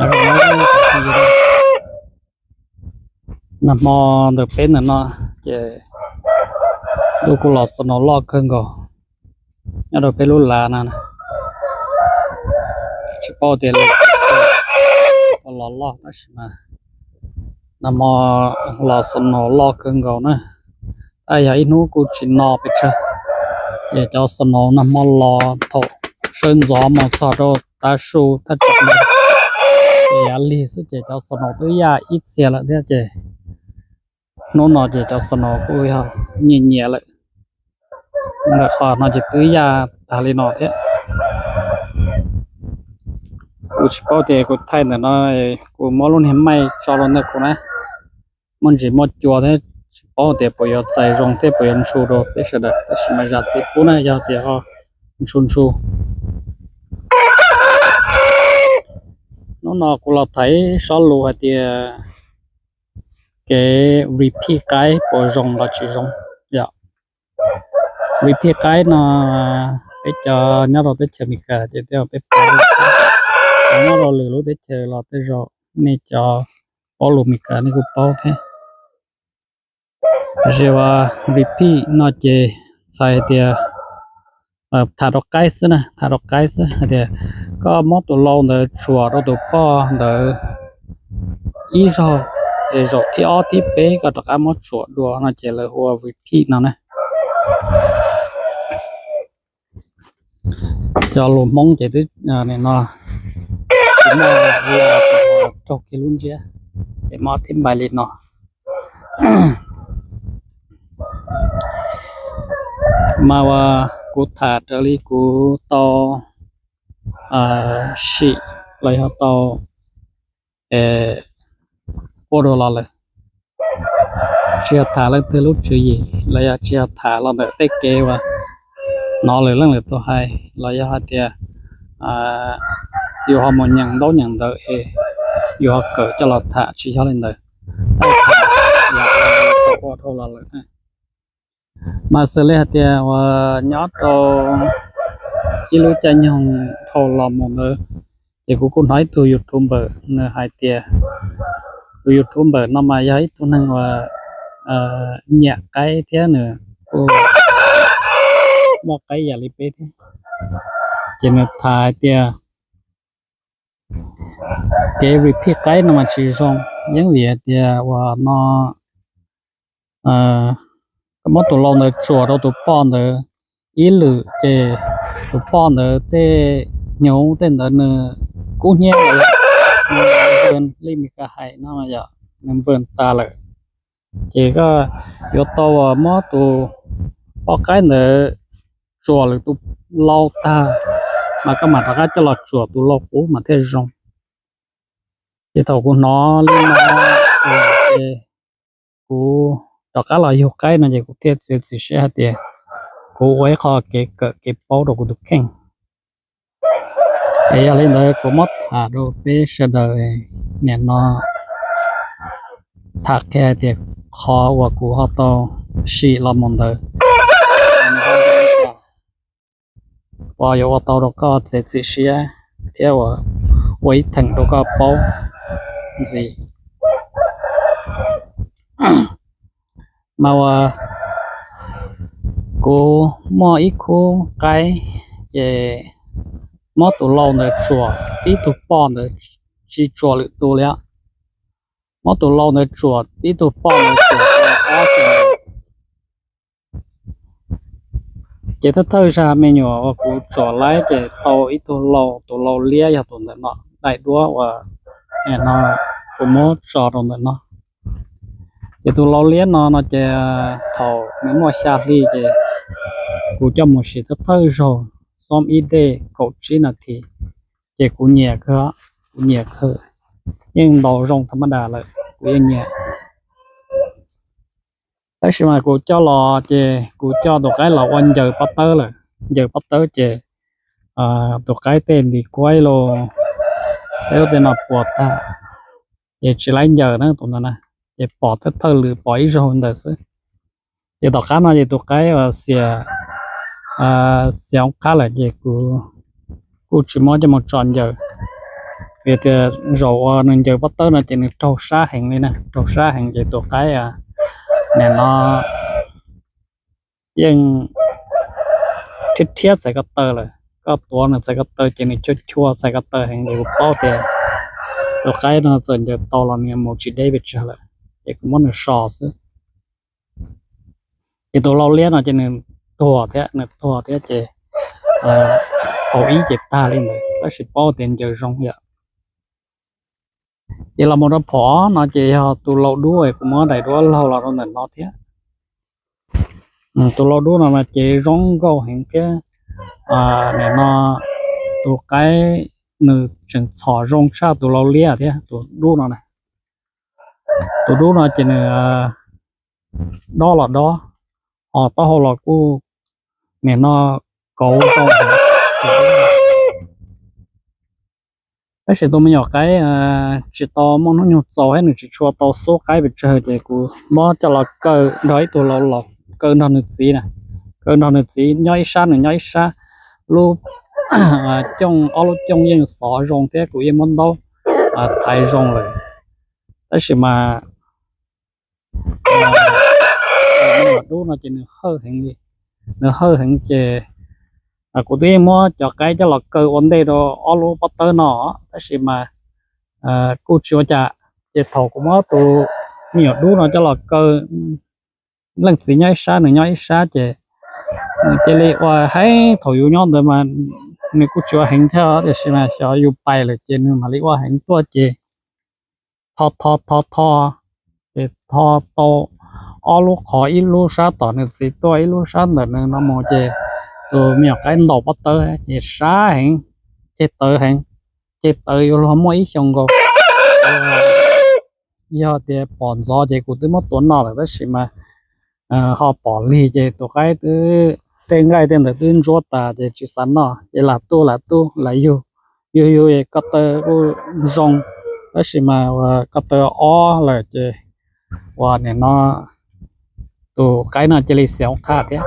Nag hmo ntawm peb ntawm no ces lub kuj los snow loj kawg nkaus nyob rau peb lub lav no. Tsis paub tias los loj tab sis mas nag hmo los snow loj kawg nkaus na. Tab yog ib hnub kuj tsis no pes tsawg, ces cov snow nag hmo los thaum sawv ntxov mus txog rau tav su thaj tsam no ces yav lig xwb ces cov snow twb yaj ib txhia lawm thiab ces hnub no ces cov snow kuj yog nyias nyias lawm. Ntawm qhov no ces twb yaj tag li no thiab. Kuv tsis paub tias kuv thaij ntawm no, kuv muab lub niag maij tso rau ntawm kuv na, muaj ntsis muaj cua thiab, tsis paub tias puas yuav txais zoo thiab puas yuav ntsu rau peb sawv daws, tab sis mas zam txim pub na yog tias ho ntsu ntsu. Hnub no kuv los tham ib sob lus hais tias kev repeat qaib puas zoo los tsis zoo. Yog repeat qaib no, peb cov nyob rau teb chaws Amelikas ces tej zaum peb paub, nyob rau lwm lub teb chaws los tej zaum nej cov paub lus Amelikas nej kuj paub thiab. Tiam sis uas repeat no ces txhais tias tham rau qaib xwb na, tham rau qaib xwb hais tias koj muab tus lau ntawd tsuam rau tus poj ntawd ib zaug, es zaum thib ob thib peb koj rov qab muab tsuam dua no ces lawv hu ua repeat no na. Cov lus Hmoob ces twb nim no tsis muaj, raug kiag lub ntsiab, ces muab thib npai li no. Mas uas kuv tham raws li kuv tau sim los yog tau ua dua los lawm, tsis yog tham leej twg lub tswv yim los yog tsis yog tham los ntawm tej kev uas hnov lwm leej lwm tus hais los yog hais tias yus ho mus nyeem ntaub nyeem ntawv es yus ho kawm coj los tham, tsis yog li ntawd. Ua dhau los lawm. Mas xws li hais tias uas nyob rau ib lub caij nyoog dhau los mus ntawd, ces kuv kuj hnov ib tug YouTuber nws hais tias, tus YouTuber no mas yog ib tug neeg uas nyiam qaib thiab nws kuj muaj qaib yam li peb thiab. Ces nws tham hais tias kev repeat qaib no mas tsis zoo, yeej vim hais tias uas no koj muab tus lau ntawd tsuam rau tus poj ntawd ib lwm ces tus poj ntawd tej hnyuv tej ntawd nws kub hnyiab, nws npws li Mis Kas hais no, nws npws tas lawm. Ces koj yuav tau uas muab tus poj qaib ntawd tsuam lwm tus lau tag, mas koj mam rov qab coj los tsuam tus lau qub mas thiaj zoo. Ces thaum kuv hnov li no, ces kuv rov qab los yug qaib no ces kuv thiaj txiav txim siab hais tias kuv ua ib qho kev kawm kev paub rau kuv tus kheej. Es yog li ntawd kuv muab tham rau peb sawv daws nim no tham qhia hais tias qhov uas kuv ho tau sim los mus ntawd uas yuav ua tau rau koj txiav txim siab thiab ua ib theem rau koj paub ntxiv. Mas uas kuv muaj ib khub qaib, ces muab tus lau ntawd tsuam tib tug poj ntawd, tsis tsuam lwm tus li. Muab tus lau ntawd tsuam tib tug poj ntawd tsuam ob tug. Ces thawj thawj zag me nyuam uas kuv tsuam laib ces tau ib tug lau, tus lau liab yog tus ntawm no, daim duab uas no kuv muab tso rau ntawm no. Ces tus lau liab no no ces thaum nws muaj xya hli ces kuv coj mus sim thawj thawj zaug xoob ib dej kaum tsib nas this, ces kuv nyiam kawg, kuv nyiam kawg, yeej ntaus zoo tha mab das lawm kuv yeej nyiam. Tab sis mas kuv coj los ces kuv coj tus qaib los ua ncaws pob tawb lawm, ncaws pob tawb ces tus qaib tej ntiv kuaib los tej ub tej no puas tag, ces tsis laib ncaws na tus ntawd na, ces pom thawj thawj lwm pom ib zaug ntawd xwb. Ces tom qab no ces tus qaib xiam, xiam qab lawm ces kuv kuj tsis muab coj mus tso ncaws. Vim tias zaum uas nws ncaws pob tawb no ces nws raug sab heev li na, raug sab heev ces tus qaib nim no yeej rhiab rhiab txhais ko taw lawm. Koj tuav nws txhais ko taw ces nws chua chua txhais ko taw heev ces kuv paub tias tus qaib no txawm ncaws tau los nws mus tsis deb pes tsawg lawm, ces kuv muab nws so xwb. Ces tus lau liab no ces nws tuag thiab, nws tuag thiab ces hauv ib ces tag li ntawd, tab sis paub tias ncaws zoo yom. Ces los mus rau phom no ces yog tus lau dub, kuv muab daim duab laug los rau ntawm no thiab. Tus lau dub no mas ces zoo nkauj heev thiab. Nim no tus qaib nws tseem txhom zoo tshaj tus lau liab thiab, tus dub no na. Tus dub no ces nws dob los dob, ho taub hau los kuj nim no kauv zoo. Tab sis tus me nyuam qaib tsis tau muaj hnub nyoog txaus thiab nws tsis tshua tau xub qaib pes tsawg ces kuv muab coj los kaw nrog ib tug lau los kaw nrog nws txiv na, kaw nrog nws txiv nyob ib sab nws nyob ib sab. Lub cooj, ob lub cooj yeej xov zoo thiab kuv yeej muab ntaub thaiv zoo lawm, tab sis mas tus me nyuam dub no ces nws hawj heev li, nws hawj heev ces kuv twb yeej muab cov qaib coj los kaw ua ntej rau ob lub pob tawb no, tab sis mas kuj tsis ua cas. Ces thaum kuv muab tus me nyuam dub no coj los kaw, leej txiv nyob ib sab nws nyob ib sab ces nws cia li ua heev. Thaum yus nyob ntawd mas nws kuj tsis ua heev thiab, tiam sis mas xyov yus pais lawm ces nws mam li ua heev tuaj ces tho tho tho tho, ces tho tau ob lub qhov, ib lub sab tom nws txiv tuaj, ib lub sab ntawm nws no mus ces tus me nyuam qaib ntaus pob tawb ces sab heev, ceg tawv heev, ceg tawv yuav luag muaj ib xyoos nkaus. Yog tias pom ntxov ces kuv twb muab tua noj lawm, tab sis mas ho pom lig ces tus qaib twb, tej nqaij tej ntawd twb ntsuab tas ces tsis xav noj ces lam tuj lam tuj lam yug, yug yug es ko taw kuj zoo, tab sis mas ua ko taw ob lawm ces ua nim no tus qaib no cia li xiav qhaj thiab.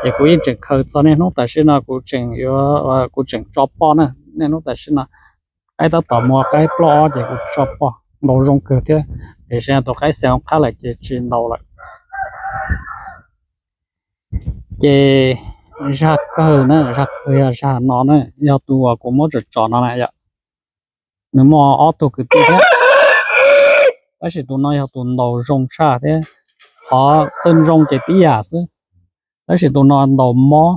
Ces kuv yeej tseem khaws txog niaj hnub tam sim no kuv tseem yuav, kuv tseem tso poj na, niaj hnub tam sim no qaib tab tom mus qaib plaub ob ces kuv tso poj ntaus zoo kawg thiab, tiam sis tus qaib xiav qhaj lawm ces tsis ntaus lawm. Ces zaj kawg na, zaj kawg yog zaj no na, yog tus uas kuv muab tsom tsom no na yom. Nws muaj ob tug kwv tij thiab, tab sis tus no yog tus ntaus zoo tshaj thiab, qhov xwb zoo ces tib yam xwb, tab sis tus no ntaus mob,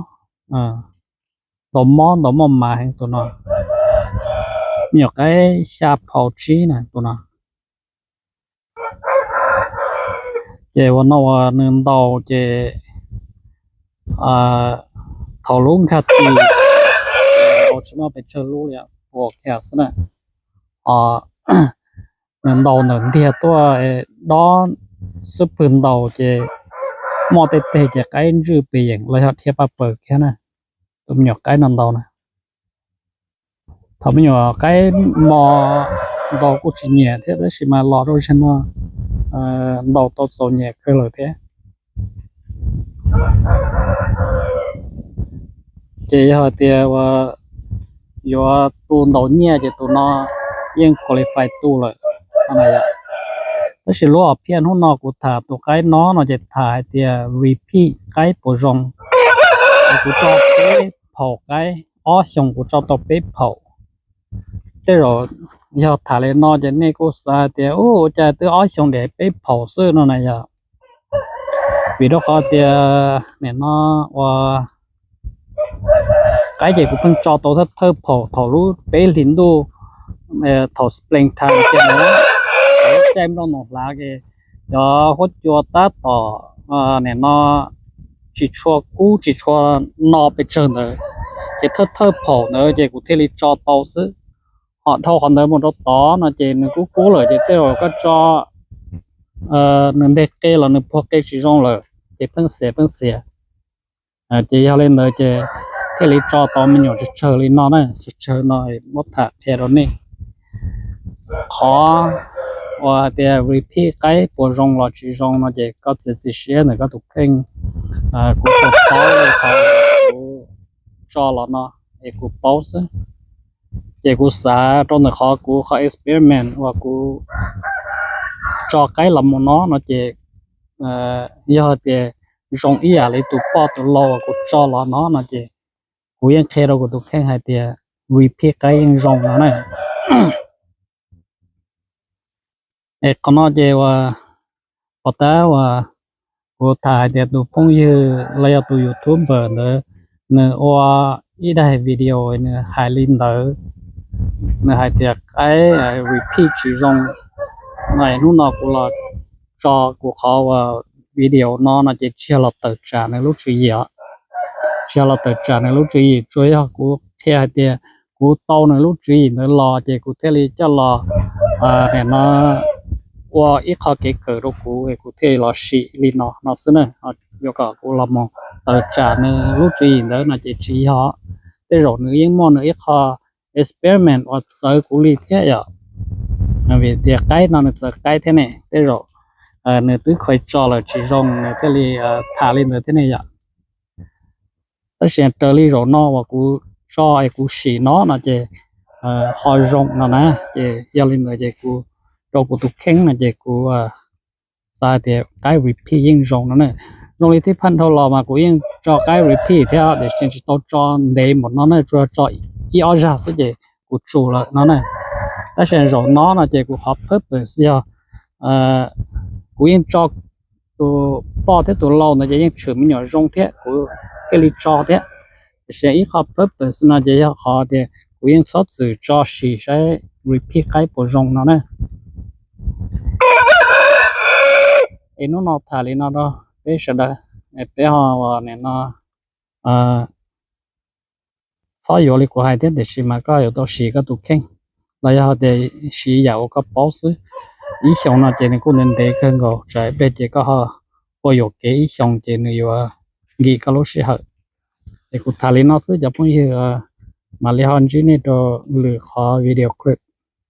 ntaus mob ntaus maj mam heev tus no. Me nyuam qaib xya phau tsib na tus no. Ces ua no uas nws ntaus ces thaum lub nkag tis ntaus tsis muaj pes tsawg lub li, ua kiag xwb na. Nws ntaus ntawm ntiag tuaj, dob xub pwg ntaus ces muaj tej teg ces qaib ntswj pes yeem los yog dhia paj paws kiag na. Tus me nyuam qaib no ntaus na, thaum me nyuam qaib mos ntaus kuj tsis nyiam thiab, tab sis mas los rau zaum no ntaus tau txaus nyiam kawg lawm thiab. Ces yog hais tias uas yuav tu ntaus nyiaj ces tus no yeej qualify tu lawm. Tab sis lub option hnub no kuv tham tus qaib no no ces tham hais tias repeat qaib puas zoo. Kuv tso peb phaum qaib, ob xyoos kuv tso tau peb phaum. Tej zaum yog tham li no ces nej kuj xav tias ua cas twb ob xyoos dam peb phaum xwb no na yog vim rau qhov tias nim no ua qaib ces kuv pheej tso tau thawj thawj phaum thaum lub peb hlis ntuj, thaum spring time ces caij nplooj noo hlav ces cov huab cua tab tom nim no tsis tshua kub tsis tshua no pes tsawg ntawd, ces thawj thawj phaum ntawd ces kuv thiaj li tso tau xwb. Ho dhau qhov ntawd mus rau tod no ces nws kub kub lawm ces tej zaum koj tso nws nteg qe los nws puag qe tsis zoo lawm ces pheej xiav pheej xiav. Ces yog li ntawd ces thiaj li tso tau me nyuam tsawg tsawg li no na, tsawg tsawg no muab tham qhia rau nej. Qhov uas hais tias repeat qaib puas zoo los tsis zoo no ces koj txiav txim siab ntawm koj tus kheej. Kuv tsuas paub li qhov kuv tso los no es kuv paub xwb. Ces kuv xav rau ntawm qhov kuv qhov experiment uas kuv tso qaib los mus no no ces yog tias zoo ib yam li tus poj tus lau uas kuv tso los no no ces kuv yeej qhia rau kuv tus kheej hais tias repeat qaib yeej zoo no na. Es qhov no ces uas pov tab uas kuv tham hais tias tus phooj ywg los yog tus YouTuber ntawd nws ua ib daim video nws hais li ntawd, nws hais tias qaib repeat tsis zoo. Hnub no kuv los tso kuv qhov uas video no no ces tsis yog los tawm tsam nws lub tswv yim os, tsis yog los tawm tsam nws lub tswv yim, tsuas yog kuv qhia hais tias kuv tau nws lub tswv yim ntawd los ces kuv thiaj li coj los nim no ua ib qho kev kawm rau kuv es kuv thiaj li los sim li no no xwb na. Yuav kom kuv los mus tawm tsam nws lub tswv yim ntawd no ces tsis yog. Tej zaum nws yeej muaj nws ib qho experiment uas txawv kuv li thiab yom. Vim tias qaib no nws txawv qaib thiab ne, tej zaum nws twb khaws tso lawm tsis zoo nws thiaj li tham li ntawd thiab ne yom. Tab sis raws li zaum no uas kuv tso es kuv sim no no ces ho zoo no na. Ces yog li ntawd ces kuv rau kuv tus kheej no ces kuv xav tias qaib repeat yeej zoo no na. Zoo li thib phaj dhau los mas kuv yeej tso qaib repeat thiab tiam sis tsis tau tso ntev npaum no na, tsuas tso ib ob zag xwb ces kuv tsum lawm no na. Tab sis zaum no no ces kuv qhov purpose yog kuv yeej tso tus poj thiab tus lau ntawd ces yeej tshwm me nyuam zoo thiab kuv thiaj li tso thiab. Tiam sis ib qho purpose no ces yog qhov tias kuv yeej txhob txwm tso sim saib repeat qaib puas zoo no na. Es hnub no tham li no rau peb sawv daws, peb ho nim no txhob yuav li kuv hais thiab tiam sis mas koj yuav tau siv koj tus kheej los yog tias siv yam uas koj paub xwb. Ib xyoos no ces nws kuj ntev ntev kawg nkaus, tsam ib pliag ces koj ho ua yuam kev ib xyoos ces nws yuav nkim koj lub sij hawm. Es kuv tham li no xwb cov phooj ywg, mam li ho ntsib nej rau lwm qhov video clip.